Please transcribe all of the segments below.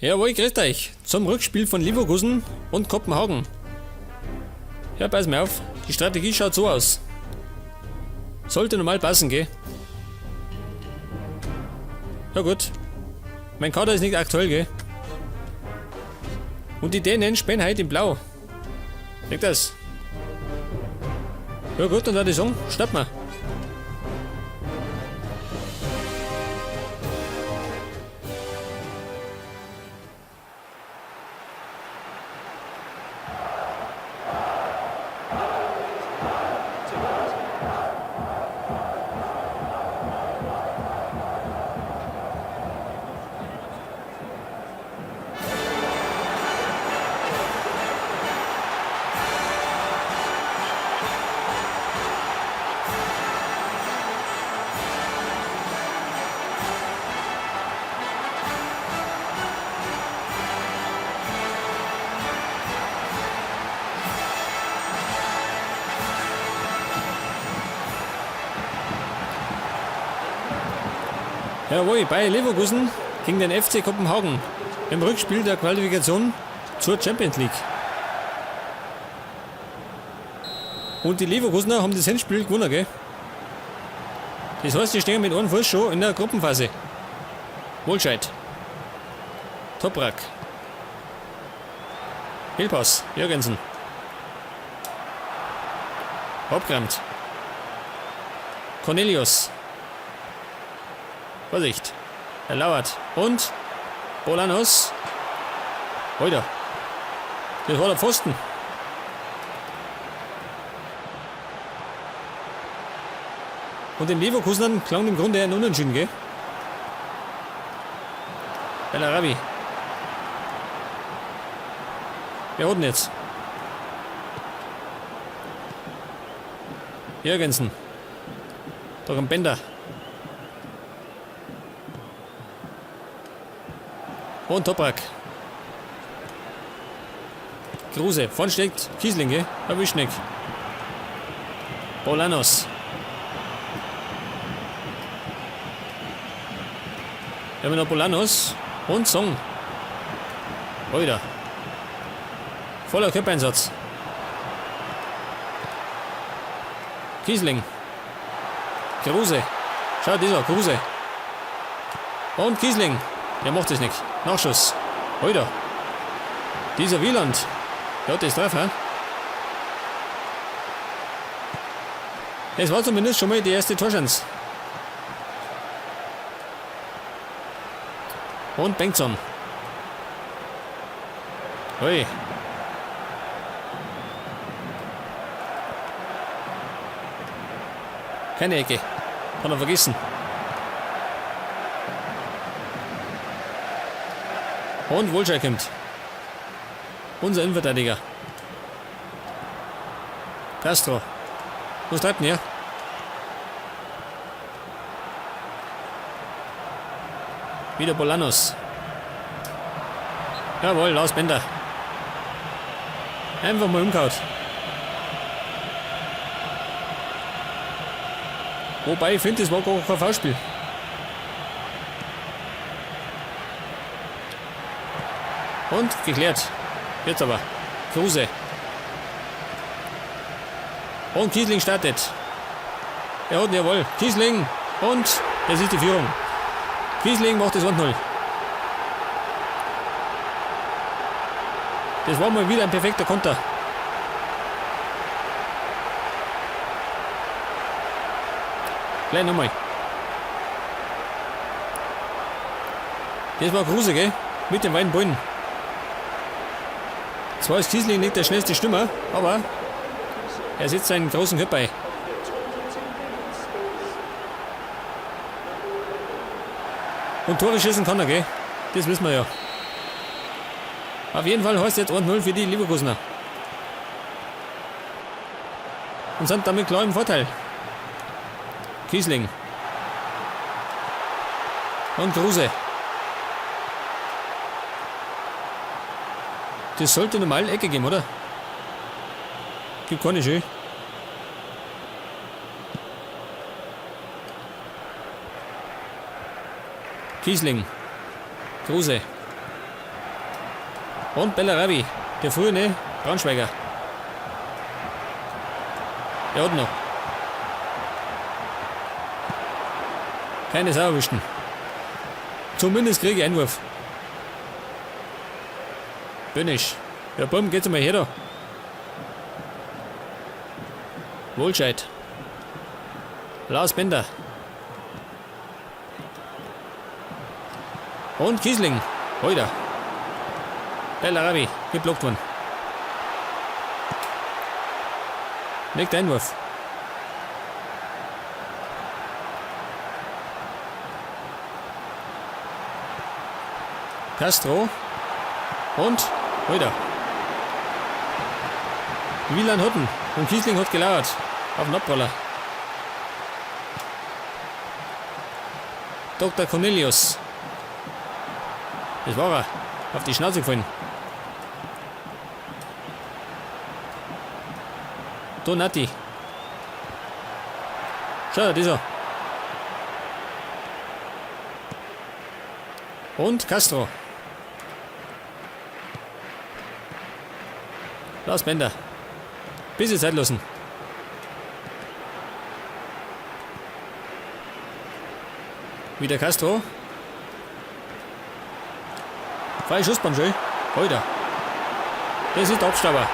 Jawohl, grüßt euch zum Rückspiel von Leverkusen und Kopenhagen. Ja, pass mir auf, die Strategie schaut so aus. Sollte normal passen, gell? Ja gut. Mein Kader ist nicht aktuell, gell? Und die Dänen spielen heute in Blau. Seht das? Ja gut, dann würde ich sagen, schnapp mal. Jawohl, Bayer Leverkusen gegen den FC Kopenhagen im Rückspiel der Qualifikation zur Champions League. Und die Leverkusener haben das Hinspiel gewonnen, gell? Das heißt, die stehen mit einem Fuß schon in der Gruppenphase. Wohlscheid. Toprak. Fehlpass, Jürgensen. Abgerammt. Cornelius. Vorsicht. Er lauert. Und Bolanos. Heute. Das war der Pfosten. Und den Leverkusenern klang im Grunde ein Unentschieden, gell? Bellarabi. Wer hat denn jetzt? Jürgensen. Doch ein Bender. Und Toprak. Kruse. Vorn steckt Kiesling, gell? Erwischt nicht. Bolanos. Wir haben noch Bolanos und Song. Alter. Voller Körpereinsatz. Kiesling. Kruse. Schau, dieser Kruse. Und Kiesling. Der macht es nicht. Nachschuss. Alter. Dieser Wieland. Der hat das drauf, hä? Es war zumindest schon mal die erste Torschance. Und Bengtsson. Ui. Keine Ecke. Hat er vergessen. Und Wohlscheid kommt. Unser Innenverteidiger. Castro. Was treibt denn hier? Wieder Bolanos. Jawohl, Lars Bender. Einfach mal umgehauen. Wobei, ich finde, das war gar kein Foulspiel. Und geklärt. Jetzt aber. Kruse. Und Kiesling startet. Er hat ihn, jawohl. Kiesling. Und das ist die Führung. Kiesling macht das 1-0. Das war mal wieder ein perfekter Konter. Gleich nochmal. Das war Kruse, gell? Mit den beiden Bullen. Zwar ist Kiesling nicht der schnellste Stürmer, aber er setzt seinen großen Körper ein. Und Tore schießen kann er, gell? Das wissen wir ja. Auf jeden Fall heißt jetzt 1-0 für die Leverkusener. Und sind damit klar im Vorteil. Kiesling. Und Kruse. Das sollte normal Ecke geben, oder? Gibt keine schön. Kiesling. Kruse. Und Bellarabi, der frühere Braunschweiger. Der hat noch. Keine Sau erwischen. Zumindest kriege ich Einwurf. Bönisch. Ja, Bumm, geht's mal her da. Wohlscheid. Lars Bender. Und Kiesling. Oida. Bellarabi. Geblockt worden. Nächster Einwurf. Castro. Und Oida. Wieland Hutten. Und Kiesling hat gelauert. Auf den Abpraller. Dr. Cornelius. Das war er. Auf die Schnauze gefallen. Donati. Schau, dieser. Und Castro. Lars Bender. Bisschen Zeit lassen. Wieder Castro. Freie Schussbahn schön. Alter. Das ist der Abstauber.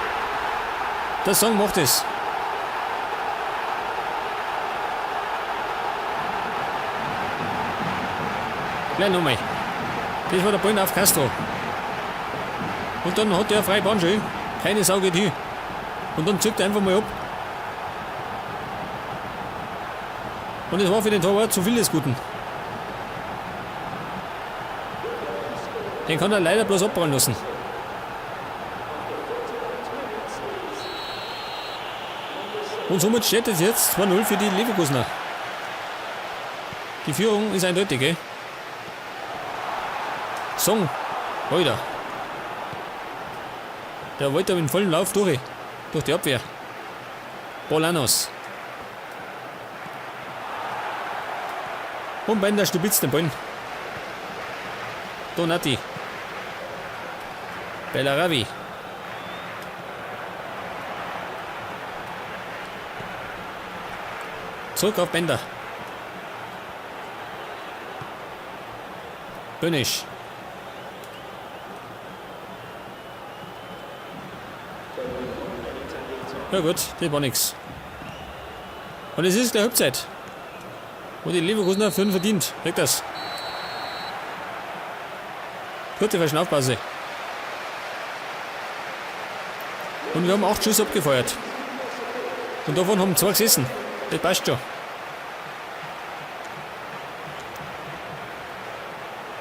Der Song macht es. Gleich nochmal. Das war der Ball auf Castro. Und dann hat der freie Bahn schön. Keine Sau geht hin. Und dann zieht er einfach mal ab. Und es war für den Torwart zu viel des Guten. Den kann er leider bloß abprallen lassen. Und somit steht es jetzt 2-0 für die Leverkusener. Die Führung ist eindeutig, gell? Song, Alter. Der wollte aber in vollem Lauf durch. Durch die Abwehr. Bolanos. Und Bender stibitzt den Ball. Donati. Bellarabi. Zurück auf Bender. Bönisch. Ja gut, das war nix. Und es ist gleich Halbzeit. Und die Leverkusener führen verdient. Weg das. Kurze Verschnaufpause. Und wir haben 8 Schüsse abgefeuert. Und davon haben 2 gesessen. Das passt schon.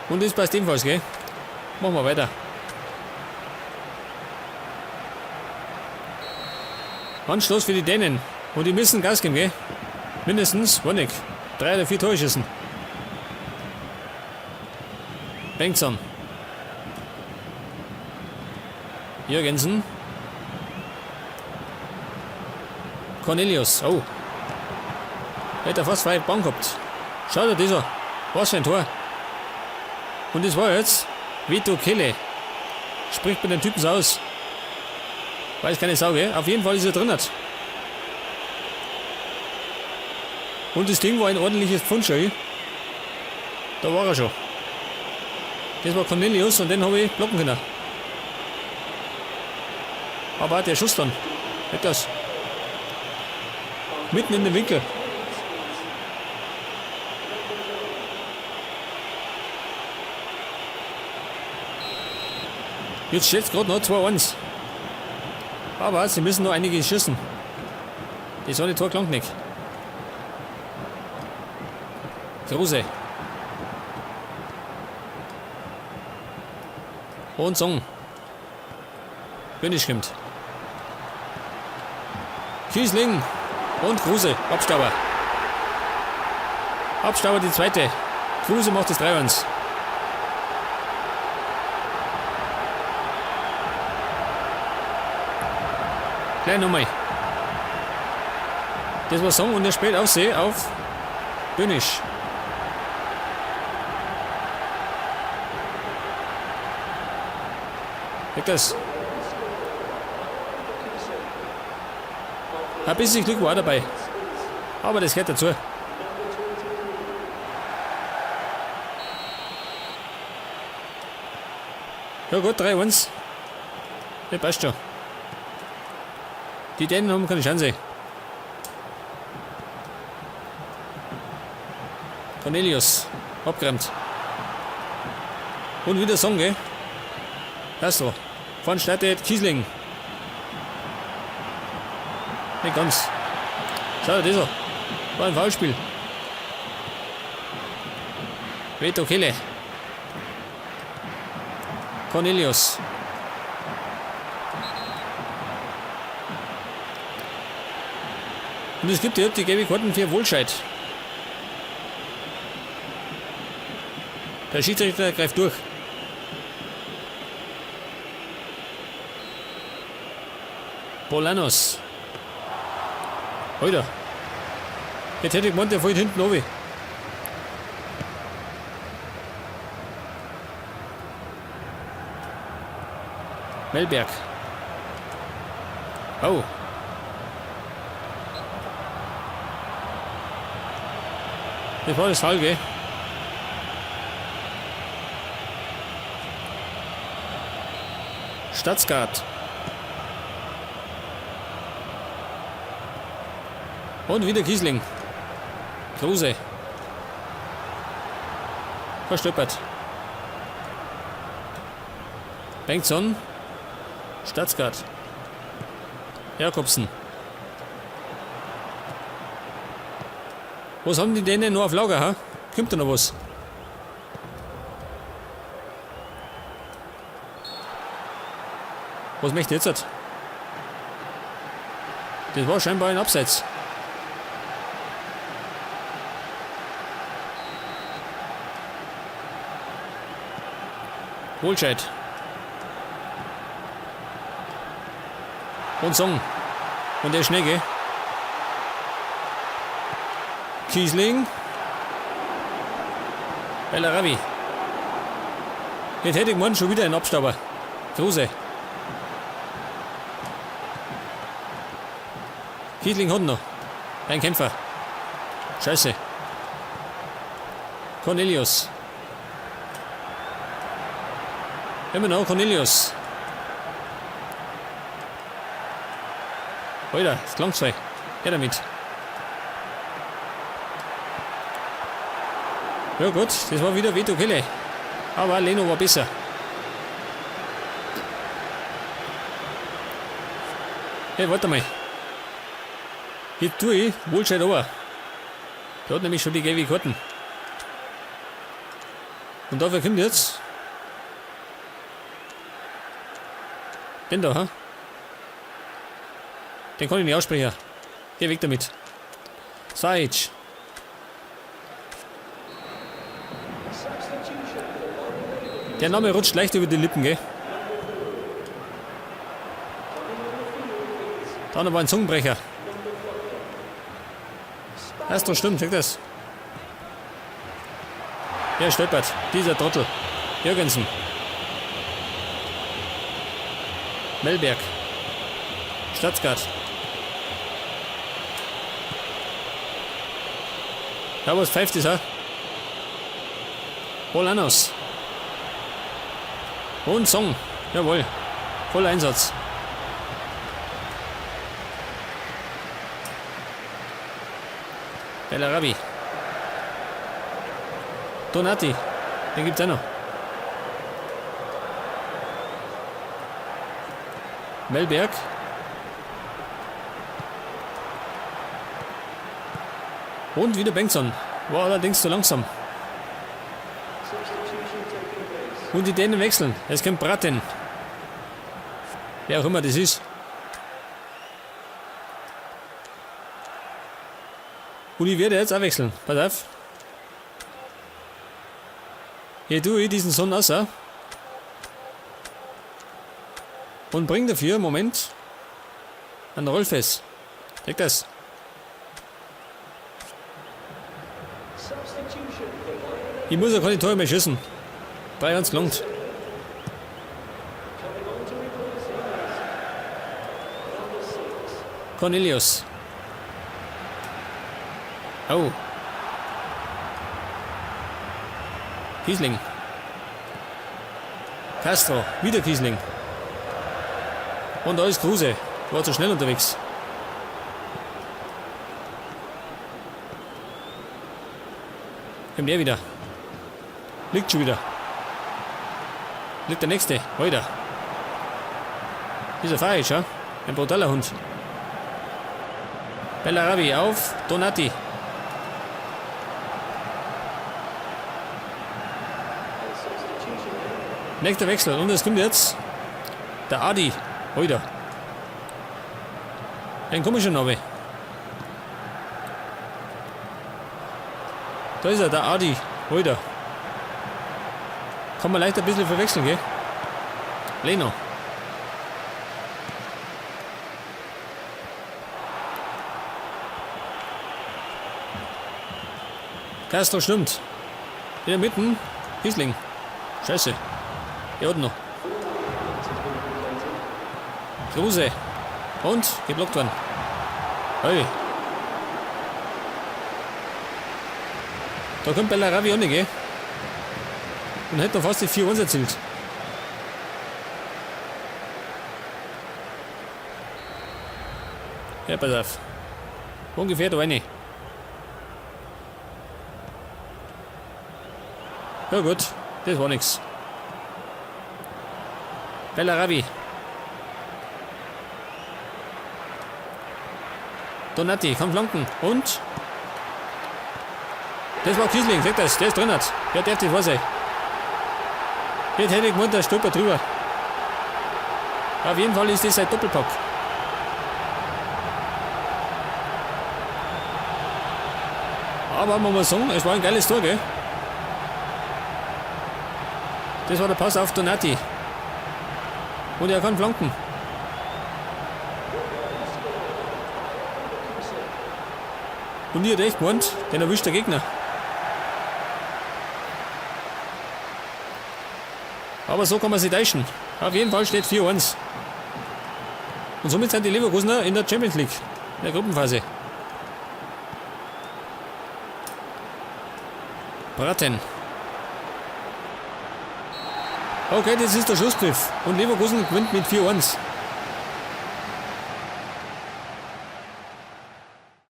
Und das passt ebenfalls, gell? Machen wir weiter. Anstoß für die Dänen. Und die müssen Gas geben, gell? Mindestens, war nicht. 3 oder 4 Tore schießen. Bengtsson. Jürgensen. Cornelius. Oh. Hätte er fast freie Bahn gehabt. Schau dir das an. Was für ein Tor. Und das war jetzt Vito Kelle. Spricht bei den Typen so aus. Weiß keine Sau, gell? Auf jeden Fall ist er drin. Und das Ding war ein ordentliches Pfund schon. Da war er schon. Das war Cornelius und den habe ich blocken können. Aber der Schuss dann. Etwas. Mitten in den Winkel. Jetzt steht's grad noch 2-1. Aber sie müssen noch einige schießen. Das eine Tor klang nicht. Kruse. Und Song. König kommt. Kiesling und Kruse. Abstauber. Abstauber die zweite. Kruse macht das 3-1. Gleich nochmal. Das war Song und er spielt auf See auf Bönisch. Weg das. Ein bisschen Glück war dabei. Aber das gehört dazu. Ja gut, 3-1. Ja, passt schon. Die Dänen haben keine Chance. Cornelius, abgeräumt. Und wieder Song, gell? Das so. Von startet Kiesling. Nicht ganz. Schau, das ist War ein Foulspiel. Veto Kille. Cornelius. Und es gibt hier die gelbe Karten für Wohlscheid. Der Schiedsrichter greift durch. Bolanos. Alter. Jetzt hätte ich gemeint, der fällt hinten runter. Mellberg. Oh. Das war das Foul, gell? Staatsgard. Und wieder Kiesling. Kruse. Verstolpert. Bengtsson. Staatsgard. Jakobsen. Was haben die denn noch auf Lager, ha? Kommt da noch was? Was möchte ich jetzt? Das war scheinbar ein Abseits. Wohlscheid. Und Song. Und der Schnecke. Kiesling. Bellarabi. Jetzt hätte ich gemeint, schon wieder ein Abstauber. Kruse. Kiesling hat noch. Ein Kämpfer. Scheiße. Cornelius. Immer noch Cornelius. Alter, das klang zwei. Her damit. Ja gut, das war wieder Vito Kille. Aber Leno war besser. Hey, warte mal. Hier tue ich Wohlscheid runter. Der hat nämlich schon die gelbe Karten. Und dafür kommt jetzt den da, ha? Den kann ich nicht aussprechen. Geh weg damit. Sajic. Der Name rutscht leicht über die Lippen, gell? Da noch war ein Zungenbrecher. Das ist doch stimmt, check das. Der stolpert, dieser Trottel. Jürgensen. Mellberg. Staatsgard. Ja, was pfeift das, ha? Bolanos. Und Song. Jawohl. Voller Einsatz. Bellarabi. Donati. Den gibt's auch noch. Mellberg. Und wieder Bengtsson. War allerdings zu langsam. Und die Dänen wechseln. Es kommt Bratten. Wer auch immer das ist. Und ich werde jetzt auch wechseln. Pass auf. Hier tue ich diesen Sohn raus. Und bring dafür, Moment, einen Rolfes. Check das. Ich muss ja keine Tore mehr schießen. 3-1 gelangt. Cornelius. Oh. Kiesling. Castro. Wieder Kiesling. Und da ist Kruse. War zu schnell unterwegs. Kommt er wieder. Liegt schon wieder. Liegt der nächste. Weiter. Dieser Faric, ja? Ein brutaler Hund. Bellarabi auf Donati. Nächster Wechsel. Und es kommt jetzt der Adi. Heute. Ein komischer Name. Da ist er, der Adi. Heute. Kann man leicht ein bisschen verwechseln, gell? Leno. Castro stimmt. In der Mitte. Kiesling. Scheiße. Er hat noch. Kruse. Und geblockt worden. Hey. Da kommt Bellarabi auch nicht, gell? Und hätte noch fast die 4-1 erzielt. Ja, pass auf. Ungefähr da eine. Ja gut, das war nix. Bellarabi. Donati, kann flanken. Und? Das war Kiesling, seht das, der ist drin. Hat. Der darf das wahr sein. Jetzt hätte ich gemeint, der stolpert drüber. Auf jeden Fall ist das ein Doppelpack. Aber man muss sagen, es war ein geiles Tor, gell? Das war der Pass auf Donati. Und er kann flanken. Und ich hätte echt gemeint, den erwischt der Gegner. Aber so kann man sich täuschen. Auf jeden Fall steht 4-1. Und somit sind die Leverkusener in der Champions League, in der Gruppenphase. Braten. Okay, das ist der Schlusspfiff. Und Leverkusen gewinnt mit 4-1.